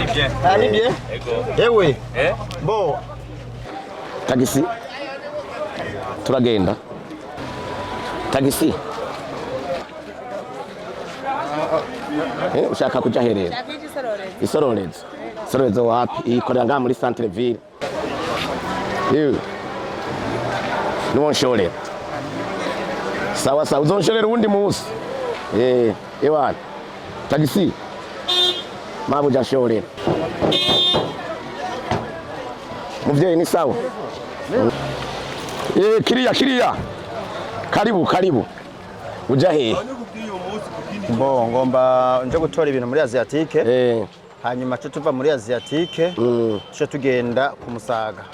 Ni bien. Ah, ni bien. Ego. Ewe. Eh? Bo. Tagisi, turagenda tagisi. Ushaka kuja herera isororezo? Isororezo wapi? Ikorera ngaha muri centre ville. Yewe, nuwonshorera. Sawa sawa, uzonshorera uwundi musi. Ewana tagisi, mabuja nshorera. Muvyeyi, ni sawa. Kiriya kiriya, karibu karibu. Uja hehe? Bo, ngomba nje gutora ibintu muri Asiatique. Hanyuma cyo tuva muri Asiatique, tuce tugenda ku Musaga.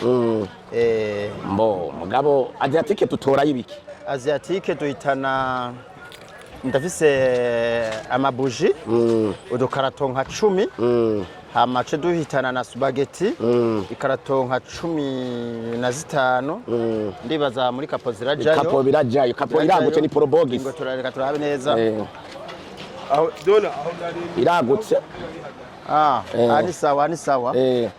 Mbo mugabo Asiatique tutorayo ibiki? Asiatique duhitana, ndafise amabuji, udukarato nka 10. Hama ce duhitana na spaghetti, ikarato nka 15. Ndibaza muri kapo zirajayo. Kapo birajayo, kapo iragutse, ni Probox. Ngo turareka turabe neza. Iragutse. Ah, ah, ni sawa, ni sawa.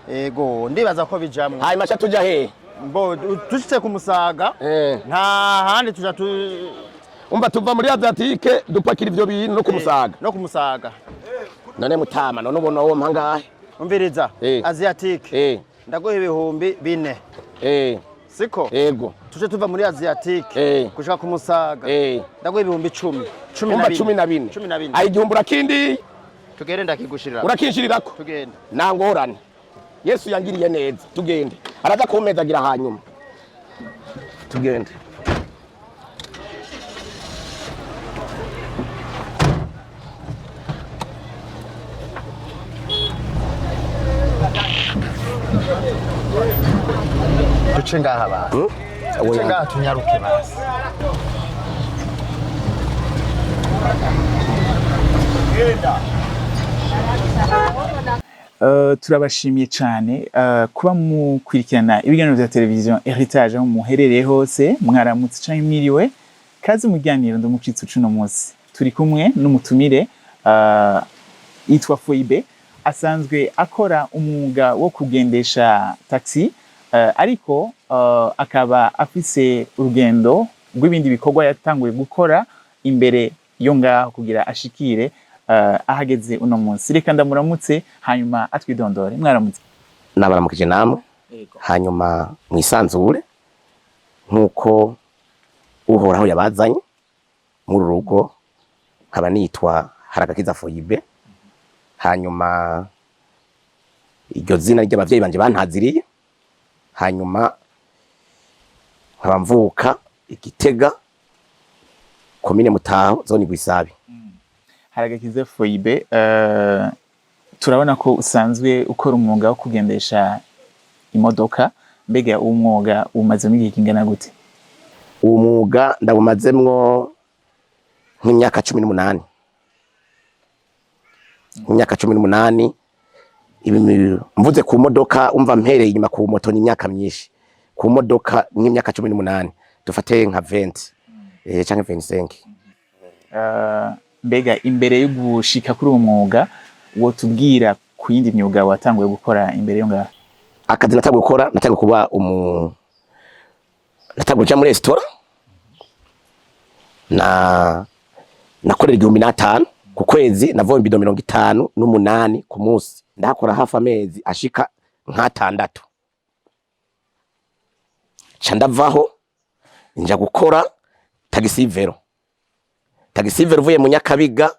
Ego, ndibaza ko bijamwo. Hanyuma ca tuja hehe? Mbo dushitse ku Musaga, nta handi tuja tu. Umva, tuva muri Asiatique, dupakira ivyo bintu no ku Musaga. No ku Musaga. None mutama, none ubona uwo mpangahe? Umviriza. Asiatique, ndaguha 4000. Siko? Ego. Tuje tuva muri Asiatique gushika ku Musaga, ndaguha 10,000, cumi na Umva, bine. 14. 14. Ayi, igihumbi urakindi. Tugende, ndakigushirira. Urakinshirirako. Tugende. Nta ngorane, Yesu yangiriye neza. Tugende, araza kumpezagira. Hanyuma tugende. Duce ngaha basi. Duce ngaha, tunyaruke basi. Turabashimiye cyane kuba mukurikirana ibiganiro vya televiziyo Heritage aho muherereye hose. Mwaramutse canke mwiriwe, kaze mu kiganiro Ndumucitse. Cuno munsi turi kumwe n'umutumire yitwa Foibe, asanzwe akora umwuga wo kugendesha taxi, ariko akaba afise urugendo rw'ibindi bikorwa yatanguye gukora imbere yo ngaho kugira ashikire ahageze uno munsi. Reka ndamuramutse, hanyuma atwidondore. Mwaramutse. Nabaramukije namwe. Hanyuma mwisanzure nk'uko Uhoraho yabazanye muri uru rugo. Nkaba nitwa Haragakiza Foyibe. Hanyuma iryo zina ry'abavyeyi banje bantaziriye. Hanyuma nkaba mvuka Igitega, komine Mutaho, zone Gwisabi. Haragakiza Foibe, turabona ko usanzwe ukora umwuga wo kugendesha imodoka. Mbega uwo mwuga umazemo igihe kingana gute? Uwo mwuga ndawumazemwo nk'imyaka 18, nk'imyaka 18. Ibi mvuze ku modoka, umva, mpereye inyuma ku moto ni imyaka myinshi, ku modoka nk'imyaka 18, dufate nka 20 canke 25. Mbega imbere yo gushika kuri uwo mwuga, wotubwira ku yindi myuga watanguye gukora imbere yo ngaho? Akazi natanguye gukora, natanguye kuba umu natanguye kuja muri resitora, na nakorera 1005 ku kwezi, navoma ibido 58 ku munsi. Ndahakora hafi amezi ashika nk'atandatu, ca ndavaho nja gukora taxi vélo. Taxi vélo uvuye mu Nyakabiga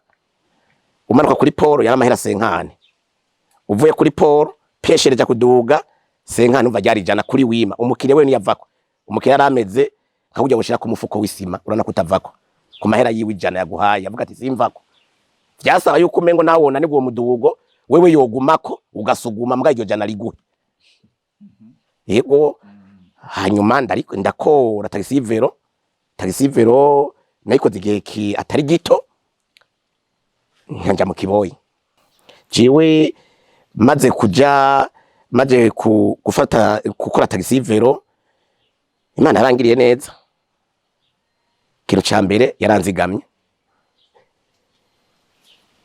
umanuka kuri poro yari amahera 50. Uvuye kuri poro peshereja kuduga 50, umva, ryari 100 kuri wima. Umukiriya we niyavako, umukiriya yarameze nka kurya gushira ku mufuko w'isima, urabona ko utavako ku mahera yiwe 100 yaguhaye. Avuga ati: "Simvako." Vyasaba yuko umengo nawe wonanirwa uwo mudugo, wewe yogumako ugasuguma mbwa iryo jana riguhe. Yego. Hanyuma ndakora taxi vélo. Taxi vélo nayikoze igihe ki atari gito, nkanja mu kiboyi. Jewe maze kuja, maze gufata gukora taxi vélo, Imana yarangiriye neza. Ikintu ca mbere, yaranzigamye,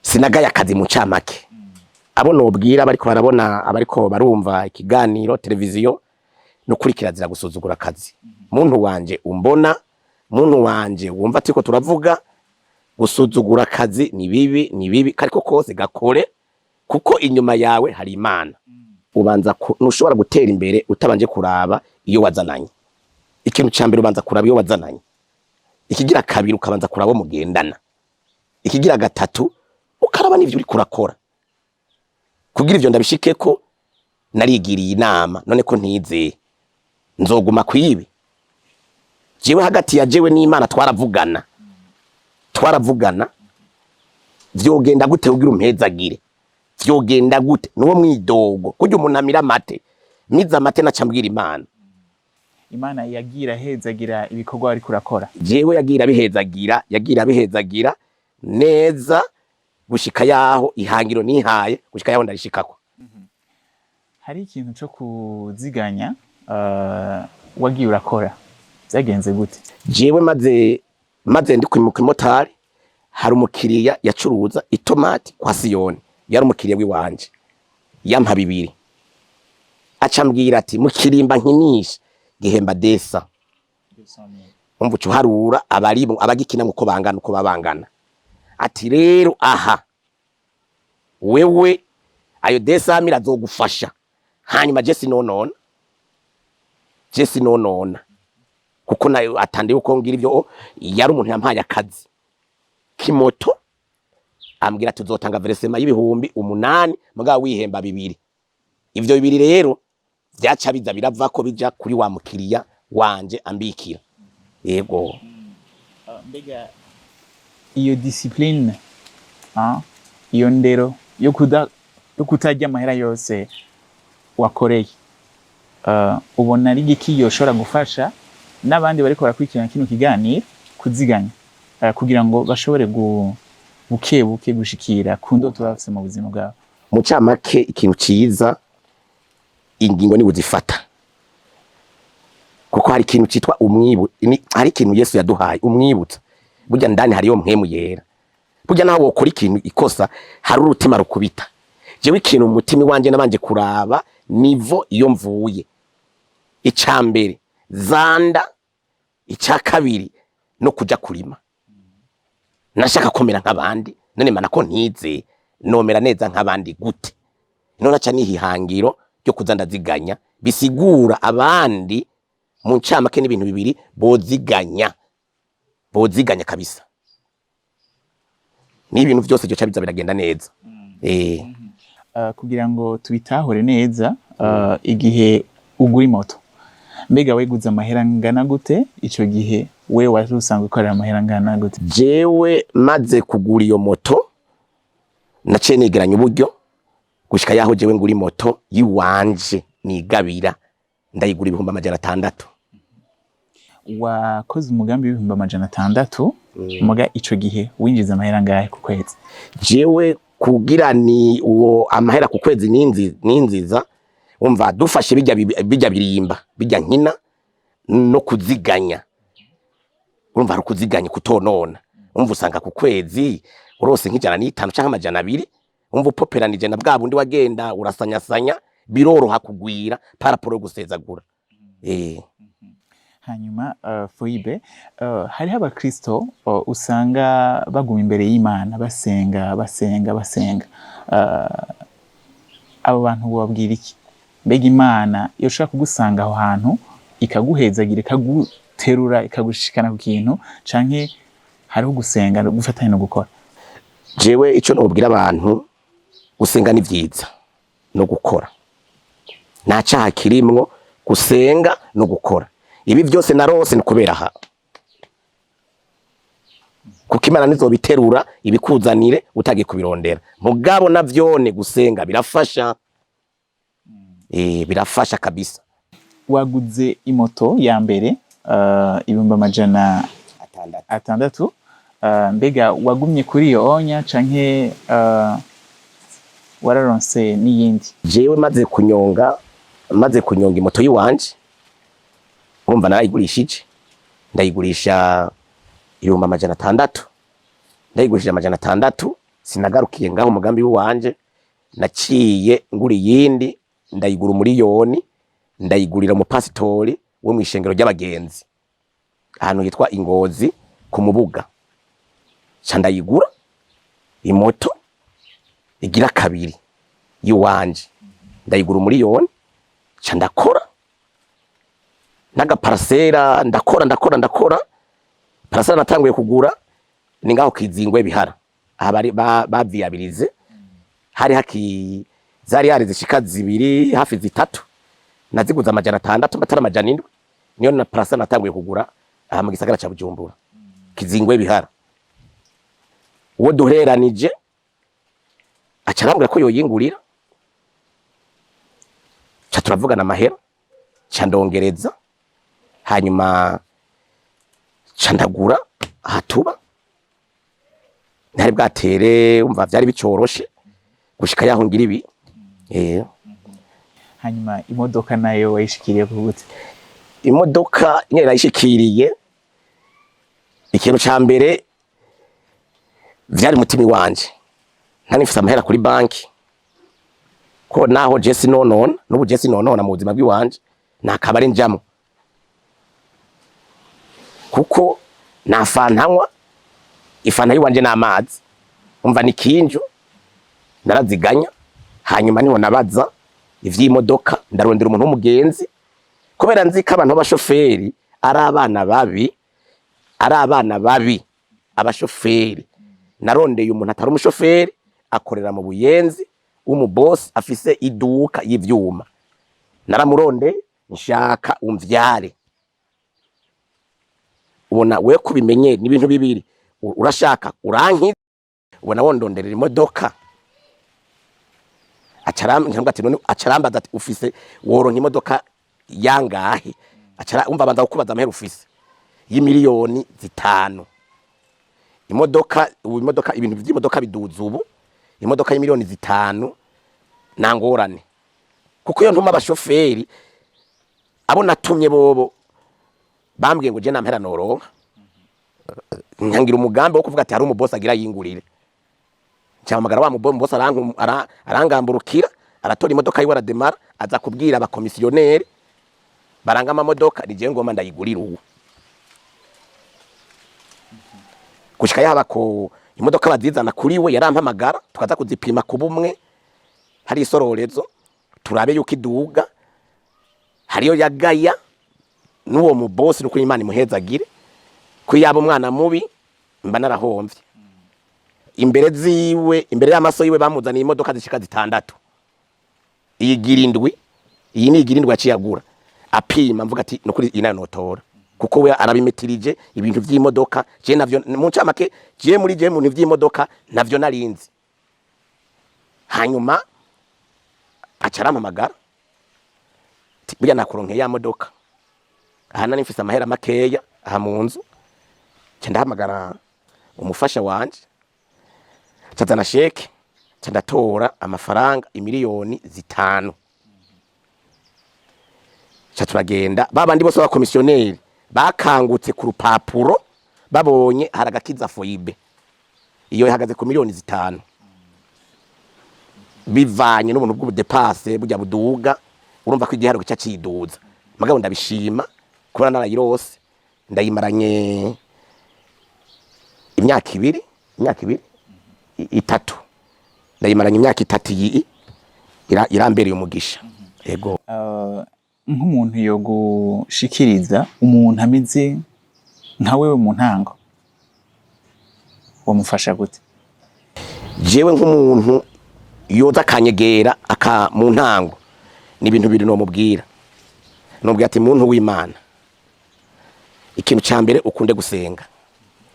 sinagaye akazi mu camake. Abo nobwira bariko barabona, abariko barumva ikiganiro televiziyo, no kuri kirazira gusuzugura akazi. Muntu wanje umbona, muntu wanje wumva turiko turavuga, gusuzugura akazi ni bibi, ni bibi. Kariko kose gakore, kuko inyuma yawe hari Imana. Ubanza ntushobora gutera imbere utabanje kuraba iyo wazananye. Ikintu ca mbere, ubanza kuraba iyo wazananye. Ikigira kabiri, ukabanza kuraba abo mugendana. Ikigira gatatu, ukaraba n'ivyo uriko urakora. Kugira ivyo ndabishikeko, narigiriye inama: none ko ntizeye, nzoguma kwibi? Jewe hagati ya jewe n'Imana twaravugana, twaravugana: vyogenda gute kugira umpezagire? Vyogenda gute? Nuwo mwidogo kurya umuntu amira amate, mize amate, naca mbwira Imana. Imana yagira hezagira ibikorwa ariko urakora? Jewe yagira bihezagira, yagira bihezagira neza gushika yaho ihangiro nihaye, gushika yaho ndarishikako. Hari ikintu co kuziganya wagiye urakora, vyagenze gute? Jewe maze ndi kumotari, hari umukiriya yacuruza itomati kwa Siyoni, yari umukiriya wiwanje, yampa bibiri, aca ambwira ati: "Mukirimba nkinisha gihemba desa." Umva, uca uharura abarimo abagikina uko bangana, uko babangana. Ati: "Rero aha wewe ayo 200 000 azogufasha." Hanyuma je sinonona, je sinonona, kuko nayo atande uko ngira ivyo. Yari umuntu yampaye akazi kimoto, ambwira tuzotanga versement y'8,000, mugabo wihemba bibiri. Ivyo bibiri rero vyaca biza biravako bija kuri wa mukiriya wanje ambikira, yego. Mbega iyo discipline, iyo ndero yo kutarya amahera yose wakoreye, ubona ari igiki yoshobora gufasha n'abandi bariko barakurikirana kino kiganiro kuziganya, kugira ngo bashobore buke buke gushikira ku ndoto baba bafise mu buzima bwabo? Mu camake, ikintu ciza, ingingo ni uzifata, kuko hari ikintu citwa umwibu hari ikintu Yesu yaduhaye, umwibutsa. Burya ndani hariyo mpwemu yera. Burya naho wokora ikintu ikosa, hari urutima rukubita. Jewe ikintu mu mutima wanje nabanje kuraba niveau iyo mvuye. Ica mbere zanda, ica kabiri no kuja kurima. Nashaka komera nk'abandi. None mana ko ntize, nomera neza nk'abandi gute? None aca nihihangiro ryo kuza ndaziganya. Bisigura abandi mu ncamake n'ibintu bibiri: boziganya, boziganya kabisa, n'ibintu vyose byoca biza biragenda neza. Kugira ngo tubitahure neza, igihe ugura imoto, mbega weguze amahera angana gute? Ico gihe we wari usanzwe ukorera amahera angana gute? Jewe maze kugura iyo moto, naciye negeranya uburyo gushika yaho jewe ngura imoto yiwanje nigabira, ndayigura 600,000. Wakoze umugambi w'600,000, muga ico gihe winjiza amahera angahe ku kwezi? Jewe kugira ni uwo amahera ku kwezi ninziza, umva, dufashe bijya bijya birimba bijya nkina no kuziganya, urumva hari kuziganya kutonona, umva usanga ku kwezi urose nk'105 canke 200. Umva, upoperanije na bwa bundi wagenda urasanyasanya, biroroha kugwira par rapport yo gusezagura. Hanyuma Foibe, hariho abakristo usanga baguma imbere y'Imana basenga, basenga, basenga. Abo bantu wobabwira iki? Mbega Imana yoshobora kugusanga aho hantu, ikaguhezagira, ikaguterura, ikagushikana ku kintu, canke hariho gusenga gufatanya no gukora? Jewe ico nobwira abantu: gusenga ni vyiza no gukora, nta caha kirimwo gusenga no gukora. Ibi byose narose ni kubera aha, kuko Imana nizobiterura ibikuzanire utagiye kubirondera. Mugabo navyone gusenga birafasha, birafasha kabisa. Waguze imoto ya mbere ibihumbi amajana atandatu. atandatu. Mbega wagumye kuri iyo onya canke wararonse n'iyindi? Jewe maze kunyonga imoto yiwanje, urumva narayigurishije, ndayigurisha 600,000. Ndayigurishije 600,000, sinagarukiye ngaho. Umugambi w'iwanje Naciye ngura iyindi, ndayigura 1 miliyoni, ndayigurira umupasitori wo mw'ishengero ry'abagenzi ahantu hitwa Ingozi ku Mubuga. Ca ndayigura imoto igira kabiri yiwanje, ndayigura 1 miliyoni. Ca ndakora n'agaparasera, ndakora, ndakora, ndakora. Parasera natanguye kugura ni ngaho Kizingwe bihara aha bari baviyabirize, hari haki zari hari zishika zibiri, hafi zitatu, naziguze 600, matara 700. Niyo na parasera natanguye kugura aha mu gisagara ca Bujumbura, Kizingwe bihara. Uwo duheranije aca arambwira ko yoyingurira, ca turavugana amahera, ca ndongereza, hanyuma ca ndagura aha tuba. Ntari bwatere, umva vyari bicoroshe gushika yaho ngira ibi. Hanyuma imodoka nayo wayishikiriye gute? Imodoka nyene nayishikiriye, ikintu ca mbere vyari mutima wanje, ntari mfise amahera kuri banki, ko naho je sinonona, n'ubu je sinonona mu buzima bw'iwanje, nta kabari njamwo kuko nta fanta nywa, ifanta yiwanje n'amazi, umva ni kinjo naraziganya. Hanyuma niho nabaza ivy'imodoka, ndarondera umuntu w'umugenzi, kubera nzi ko abantu b'abashoferi ari abana babi, ari abana babi abashoferi. Narondeye umuntu atari umushoferi, akorera mu Buyenzi, w'umubosi afise iduka y'ivyuma. Naramurondeye, nshaka umvyare. Ubona we kubimenye ni ibintu bibiri: urashaka uranki, ubona wondonderera imodoka. Acaram ati none, acarambaza ati ufise woronka imodoka yangahe? Acara umva abanza kukubaza amahera ufise y'5 miliyoni. Imodoka ubu, imodoka, ibintu by'imodoka biduza ubu, imodoka y'5 miliyoni nta ngorane, kuko iyo ntuma abashoferi abo natumye bobo bambwiye ngo je nta mpera noronka. Nkangira umugambi wo kuvuga ati hari umubosi agira yingurire, ncamagara wa mubosi, arangamburukira, aratora imodoka yiwe, arademara, aza kubwira abakomisiyoneri baranga amamodoka ni jewe ngomba ndayigurira ubu. Gushika yaba ko imodoka bazizana kuri we, yarampamagara tukaza kuzipima ku bumwe, hari isororezo, turabe yuko iduga hariyo yagaya n'uwo mubosi. Nuko Imana imuhezagire, ko yaba umwana mubi mba narahomvye imbere ziwe, imbere y'amaso yiwe. Bamuzaniye imodoka zishika zitandatu, iyi gira indwi, iyi ni igira indwi yaciye agura. Apima, mvuga ati nukuri iyi nayo notora, kuko we arabimetirije ibintu vy'imodoka, je navyo mu ncamake je muri je mu bintu vy'imodoka navyo narinzi. Hanyuma aca arampamagara ati burya nakuronkeye ya modoka. Aha nari mfise amahera makeya aha mu nzu, nca ndahamagara umufasha wanje, nca chèque, nca ndatora amafaranga 5 miliyoni, nca turagenda. Ba bandi bose b'abakomisiyoneri bakangutse ku rupapuro, babonye hari agakiza foyibe, iyo ihagaze ku 5 miliyoni, bivanye n'ubuntu bw'ubudepase burya buduga, urumva ko igiharuro gica ciduza. Mugabo ndabishima kubona narayirose, ndayimaranye imyaka 2, imyaka 2, 3, ndayimaranye imyaka 3. Iyi irambereye umugisha, ego. Nk'umuntu yogushikiriza umuntu ameze nka wewe mu ntango, wamufasha gute? Jewe nk'umuntu yoza akanyegera aka mu ntango, ni ibintu bibiri nomubwira. Nomubwira ati muntu w'Imana, ikintu ca mbere ukunde gusenga,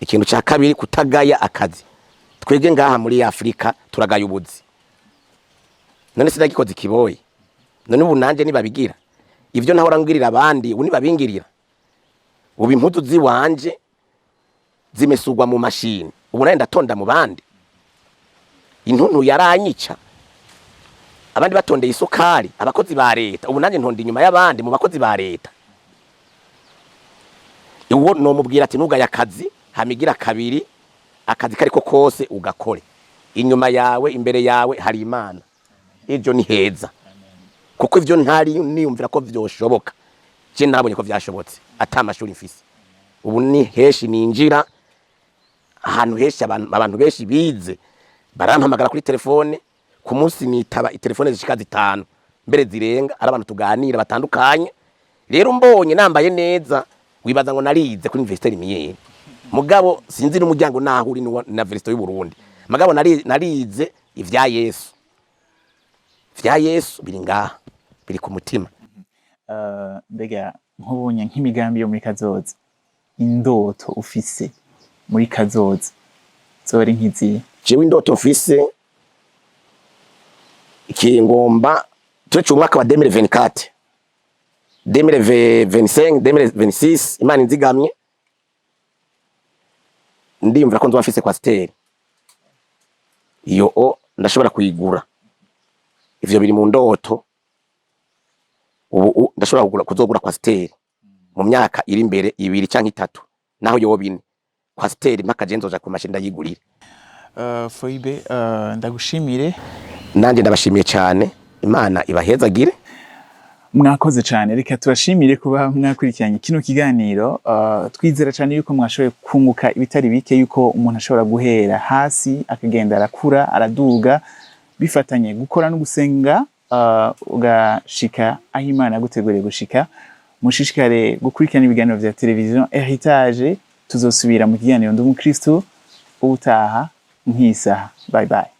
ikintu ca kabiri kutagaya akazi. Twebwe ngaha muri Afrika turagaya ubuzi. None sinagikoze ikiboyi? None ubu nanje nibabigira ivyo nahora ngirira abandi, ubu nibabingirira. Ubu impuzu ziwanje zimesugwa mu mashini, ubu nawe ndatonda mu bandi. Intuntu yaranyica, abandi batondeye isukari, abakozi ba leta, ubu nanjye ntonda inyuma y'abandi mu bakozi ba leta. Uwo nomubwira ati ntugaye akazi, hamigira kabiri akazi kariko kose ugakore, inyuma yawe, imbere yawe hari Imana. Ejo ni heza, kuko ivyo ntari niyumvira ko vyoshoboka, je nabonye ko vyashobotse ata mashuri mfise. Ubu ni heshi ninjira ahantu henshi, abantu benshi bize barampamagara kuri telefone. Ku munsi nitaba itelefone zishika zitanu, mbere zirenga, ari abantu tuganira batandukanye. Rero mbonye nambaye neza, wibaza ngo narize kuri Université Lumière, mugabo sinzi n'umuryango naho uri na Université y'u Burundi. Mugabo narize ivya Yesu. Ivya Yesu biri ngaha, biri ku mutima. Mbega nk'ubonye nk'imigambi yo muri kazoza, indoto ufise muri kazoza zori nk'izihe? Jewe indoto mfise, ikingomba turetse umwaka wa 2024, 2025, 2026, Imana inzigamye, ndiyumvira ko nzoba mfise Coaster. Iyo o ndashobora kuyigura, ivyo biri mu ndoto. Ubu ndashobora kugura, kuzogura Coaster mu myaka iri imbere, 2 canke 3, naho yoba 4. Coaster mpaka je nzoja ku mashini ndayigurira. Foibe, ndagushimire. Nanje ndabashimiye cyane, Imana ibahezagire. Mwakoze cyane. Reka tubashimire kuba mwakurikiranye kino kiganiro. Twizera cyane yuko mwashoboye kunguka ibitari bike, yuko umuntu ashobora guhera hasi akagenda arakura, araduga, bifatanye gukora no gusenga, ugashika aho Imana yaguteguriye gushika. Mushishikare gukurikirana ibiganiro vya televiziyo Heritage. Tuzosubira mu kiganiro Ndi Umukristo ubutaha nk'isaha. Bye bye.